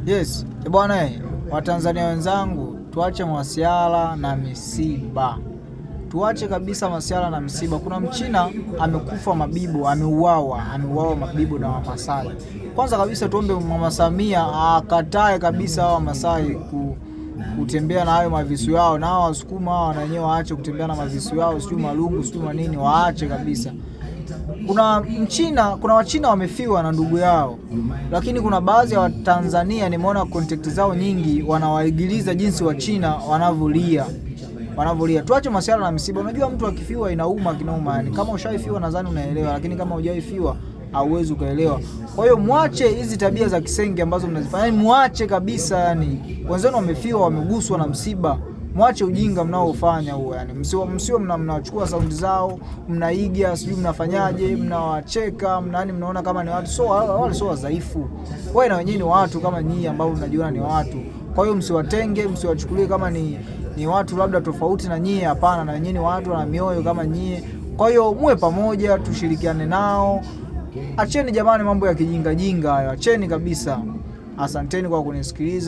Yes, bwana, Watanzania wenzangu, tuache masiala na misiba. Tuache kabisa masiala na misiba. Kuna Mchina amekufa Mabibo, ameuawa, ameuawa Mabibo na Wamasai. Kwanza kabisa tuombe Mama Samia akatae kabisa hao Wamasai kutembea na hayo mavisu yao, na hao Wasukuma hao na wenyewe waache kutembea na mavisu yao, sijui malungu sijui manini, waache kabisa. Kuna Mchina, kuna Wachina wamefiwa na ndugu yao, lakini kuna baadhi ya Watanzania nimeona contact zao nyingi wanawaigiliza jinsi Wachina wanavyolia wanavyolia. Tuache masuala na msiba. Unajua mtu akifiwa inauma kinauma, yani kama ushaifiwa nadhani unaelewa, lakini kama hujaifiwa hauwezi ukaelewa. Kwa hiyo mwache hizi tabia za kisenge ambazo mnazifanya, yani mwache kabisa. Yani wenzenu wamefiwa, wameguswa na msiba, mwache ujinga mnaofanya huo. Yani msio mnachukua saundi zao mnaiga, sijui mnafanyaje, mnawacheka, mnani, mnaona kama ni watu. So wale sio wadhaifu, wao na wenyewe ni watu kama nyinyi ambao mnajiona ni watu. Kwa hiyo msiwatenge, msiwachukulie kama ni watu labda tofauti na nyie. Hapana, na wenyewe ni watu na mioyo kama nyie. Kwa hiyo muwe pamoja, tushirikiane nao. Acheni jamani mambo ya kijingajinga hayo, acheni kabisa. Asanteni kwa kunisikiliza.